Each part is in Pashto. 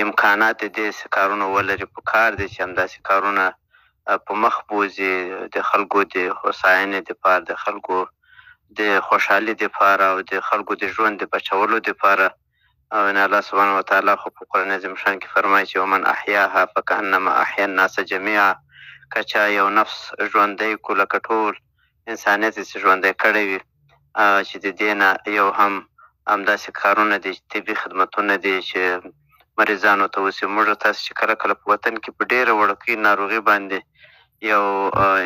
امکانات د دې کارونو ولري، په کار دي چې همداسې کارونه په مخ بوځي، د خلکو د هوساینې دپاره، د خلکو د خوشحالي دپاره او د خلکو د ژوند د بچولو دپاره. او ان الله سبحانه وتعالی خو په قرآن عظیم شان کې فرمایي چې ومن احیاها فکأنما احیا الناس جمیعا، که چا یو نفس ژوندی کړو لکه ټول انسانیت یې چې ژوندی کړی وي، چې د دې نه یو هم همداسې کارونه دي، طبي خدمتونه دي چې مریضانو ته وسي. موږ تاسې چې کله کله په وطن کې په ډېره وړوکۍ ناروغي باندې یو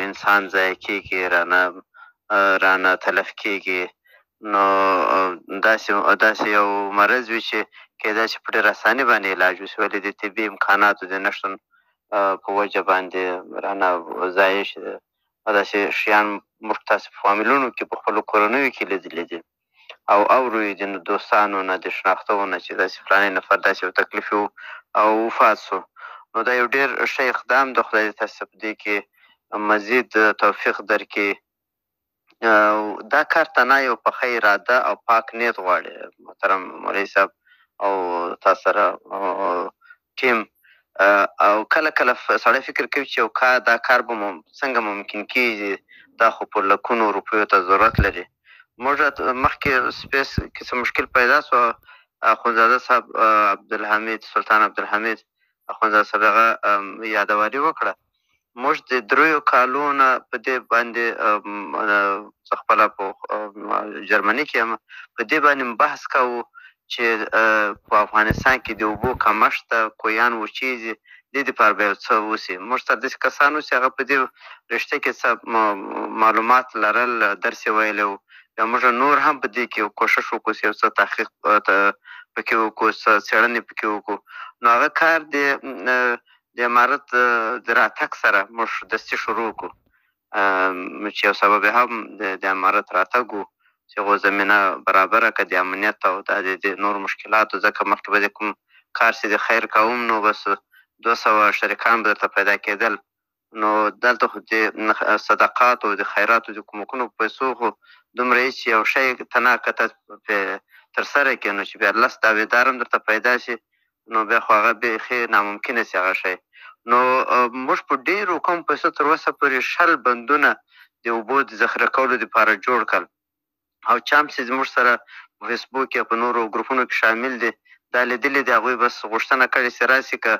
انسان ضایع کېږي، رانه تلف کېږي، نو داسې یو مرض وي چې کېدای شي په ډېره اساني باندې علاج وشي، ولې د طبي امکاناتو د نشتون په وجه باندې رانه ضایع شي. داسې شیان موږ تاسې په فامیلونو کې، په خپلو کورنیو کې لیدلي دي او اورو یې د دوستانو نه، د شناختو نه چې داسې فلانی نفر داسې یو تکلیف و او وفات شو. نو دا یو ډېر ښه اقدام د خدای دې تاسې په دې کې مزید توفیق درکړي. دا کار تنها یو پخه اراده او پاک نیت غواړي محترم مولوي صاحب او تا سره ټیم. او کله کله سړی فکر کوي چې یو کار، دا کار به څنګه ممکن کېږي، دا خو په لکونو روپیو ته ضرورت لري. موږ مخکې سپیس کې څه مشکل پیدا شو، اخوندزاده صاحب عبدالحمید، سلطان عبدالحمید اخوندزاده صاحب هغه یادواري وکړه. موږ د دریو کالو نه په دې باندې، زه خپله په جرمني کې یم، په دې باندې بحث کوو چې په افغانستان کې د اوبو کمښت ده، کویان وچېږي، دې دپاره به یو څه وشي. موږ سره داسې کسان وو چې هغه په دې رشته کې څه معلومات لرل، درس یې ویلی و. بیا موږ نور هم په دې کې کوښښ وکړو چې یو څه تحقیق پکې وکړو، څه څېړنې پکې وکړو. نو هغه کار د امارت د راتګ سره موږ دستي شروع کړو، چې یو سبب یې هم د امارت راتګ و چې هغو زمینه برابره کړه د امنیت او د نورو مشکلاتو. ځکه مخکې به د کوم کار چې د خیر کوم نو بس 200 شریکان به درته پیدا کېدل. نو دلته خو د صدقاتو د خیراتو د کومکونو په پیسو خو دومره یې چې یو شی تنها که ته پرې ترسره کړې، نو چې بیا لس دعوېدار هم درته پیدا شي، نو بیا خو هغه بیخي ناممکنه شي هغه شی. نو موږ په ډېرو کم پیسو تر اوسه پورې 20 بندونه د اوبو د ذخیره کولو دپاره جوړ کړل. او چا هم چې زموږ سره په فیسبوک یا په نورو ګروپونو کې شامل دي، دا لیدلي دي، هغوی بس غوښتنه کړې چې راسي که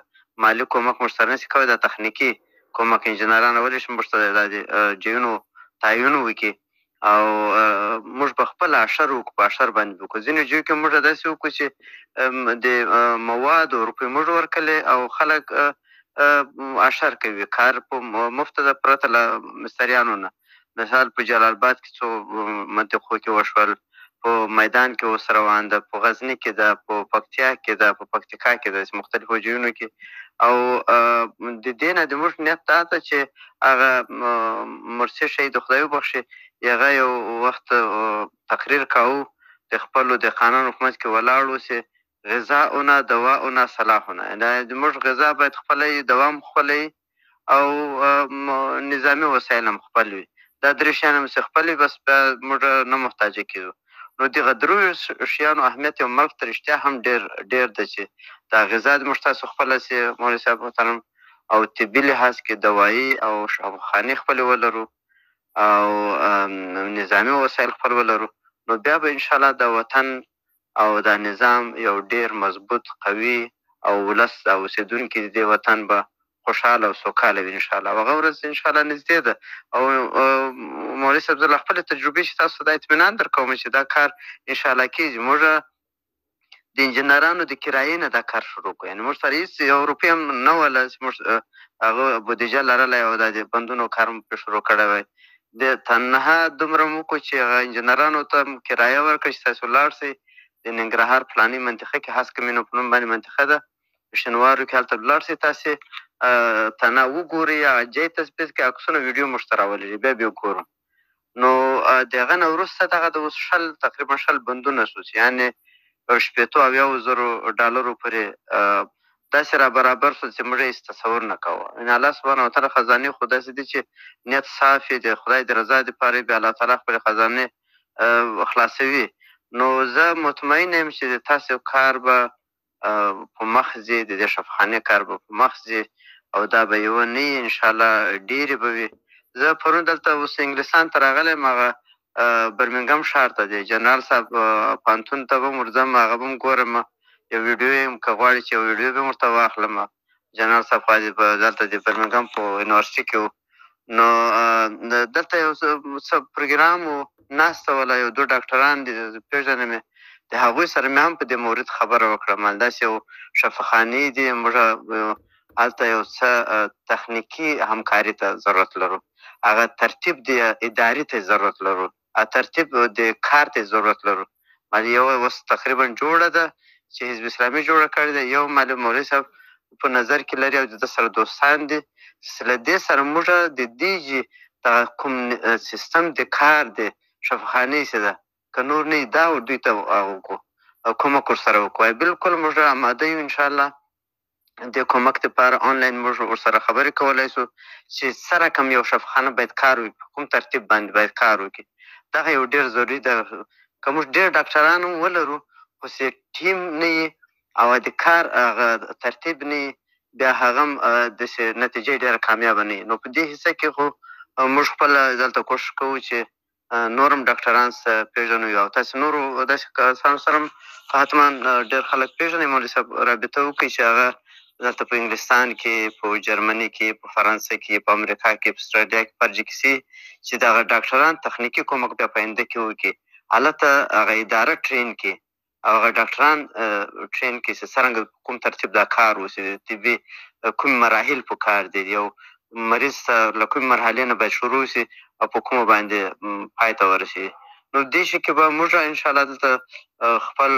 مالي کومک موږ سره نه شي کولی، دا تخنیکي کومک انجینران ولی شي موږ ته دا د جیونو تعین وکړي او موږ به خپله اشر وکړو، په اشر باندې وکړو. ځینو جیو کې موږ داسې وکړو چې د موادو روپۍ موږ ورکړلې او خلک اشر کوي، کار په مفته ده پرته له مستریانو نه. مثال په جلال آباد کې څو منطقو کې وشول، په میدان کې اوس روان ده، په غزني کې ده، په پکتیا کې ده، په پکتیکا کې ده، مختلفو ځایونو کې. او د دې نه د موږ نیت دا ده چې هغه مرسي شهید خدای وبخښي، هغه یو وخت تقریر کاوه د خپلو دهقانانو په منځ کې ولاړ و چې غذاؤنا دواؤنا صلاحنا، یعنې زموږ غذا باید خپله وي، دوا هم خپله وي او نظامي وسایل هم خپل وي. دا درې شیان هم چې خپل وي بس بیا موږ نه محتاجه کېږو. نو دغه دریو شیانو اهمیت یو ملک ته رښتیا هم ډېر ډېر دی چې دا غذا د موږ تاسو خپله سي مولوي صاحب محترم، او طبي لحاظ کې دوایي او شفاخانې خپلې ولرو او نظامي وسایل خپل ولرو، نو بیا به انشاءالله د وطن او دا نظام یو ډېر مضبوط، قوي او ولس او اوسېدونکي د دې وطن به خوشحاله او سوکاله وي انشاءالله. او هغه ورځ انشاءالله نږدې ده. او مولوي صاحب زه له خپلې تجربې چې تاسو ته دا اطمینان درکوم چې دا کار انشاءالله کېږي. موږ د انجینرانو د کرایې نه دا کار شروع کړو، یعنې موږ سره هېڅ یو روپۍ هم نه وه چې موږ هغه بودیجه لرلی او دا د بندونو کار مو پرې شروع کړی وای. د تنها دومره مو وکړو چې هغه انجینرانو ته کرایه ورکړه چې تاسو لاړ شئ د ننګرهار فلاني منطقه کې، هسکه مینو په نوم باندې منطقه ده، په شینوارو کې هلته لاړ شئ، تاسې تنها وګورئ، هغه ځای تثبیت کړئ، عکسونه ویډیو موږ ته راولېږئ، بیا بیا ګورو. نو د هغه نه وروسته دغه د اوس تقریبا 20 بندونه شو چې یعنې شپېتو اویاوو زرو ډالرو پورې داسې را برابر شول چې موږ هېڅ تصور نه کاوه. یعنې الله سبحانه وتعالی خزانې خو داسې دي چې نیت صاف یې د خدای د رضا دپاره بیا الله تعالی خپلې خزانې خلاصوي. نو زه مطمئن یم چې د تاسو کار به په مخ ځي، د دې شفاخانې کار به په مخ ځي او دا به یوه نه وي، انشاءالله ډېرې به وي. زه پرون دلته اوس انګلستان ته راغلی یم، هغه برمنګهم ښار ته دی، جنرال صاحب پوهنتون ته به هم ورځم، هغه به هم ګورم. یو ویډیو یې که غواړي چې یو ویډیو به هم ورته واخلم. جنرال صاحب خو دلته د برمنګهم په یونیورسټي کې و. نو دلته یو څه پروګرام و، ناسته وله، یو دوه ډاکټران دي پېژنم یې، د هغوی سره مې هم په دې مورد خبره وکړه. مال داسې یو شفاخانې دي، موږ هلته یو څه تخنیکي همکاري ته ضرورت لرو، هغه ترتیب د اداري ته ضرورت لرو، ترتیب د کار ته ضرورت لرو. مال یو اوس تقریبا جوړه ده چې حزب اسلامي جوړه کړې ده، یو مال مولوي صاحب په نظر کې لري او د ده سره دوستان دي. له دې سره موږ د دې چې دغه کوم سیستم د کار دی شفاخانې چې ده، که نور نه دا دوی ته وکړو، کومک ورسره وکړو. بالکل موږ اماده یو انشاءالله د کومک دپاره. آنلاین موږ ورسره خبرې کولی شو چې څه رقم یو شفاخانه باید کار وکړي، په کوم ترتیب باندې باید کار وکړي. دغه یو ډېر ضروري ده. که موږ ډېر ډاکټران هم ولرو خو چې ټیم نه وي او د کار هغه ترتیب نه وي، بیا هغه هم داسې نتیجه ډېره کامیابه نه وي. نو په دې حصه کې خو موږ خپله دلته کوښښ کوو چې نور هم ډاکټران پېژنو او تاسې نورو داسې کسانو سره هم حتما ډېر خلک پېژنئ. مولوي صاحب رابطه وکړئ چې هغه دلته په انګلستان کې، په جرمني کې، په فرانسه کې، په امریکا کې، په استرالیا کې، په هر ځای کې سي چې دغه ډاکټران تخنیکي کومک بیا په آینده کې وکړي، هلته هغه اداره ټرین کړي او هغه ډاکټران ټرین کړي چې څرنګه کوم ترتیب دا کار وشي، د طبي کوم مراحل په کار دي، یو مریض ته له کومې مرحلې نه باید شروع شي او په کومه باندې پای ته ورسي. نو دې شي کې به موږ انشاءالله دلته خپل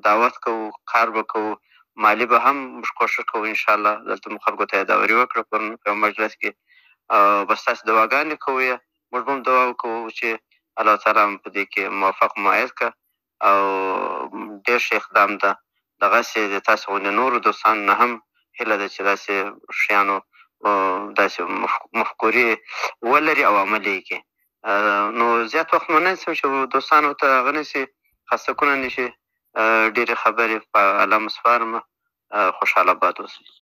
دعوت کوو، کار به کوو، مالي به هم موږ کوښښ کوو انشاءالله. دلته مو خلکو ته یاداوري وکړه په یو مجلس کې، بس تاسې دعاګانې کوئ، موږ به هم دعا وکړو چې الله تعالی هم په دې کې موفق مؤید کړه او ډېر ښه اقدام ده. دغسې د تاسو غوندې نورو دوستانو نه هم هیله ده چې داسې شیانو داسې مفکورې ولري او عملي کړي. نو زیات وخت مو نه نیسم چې دوستانو ته هغه نه شي، خستکونه نه شي، ډېرې خبرې په الله مو سپارم. خوشحاله آباد اوسئ.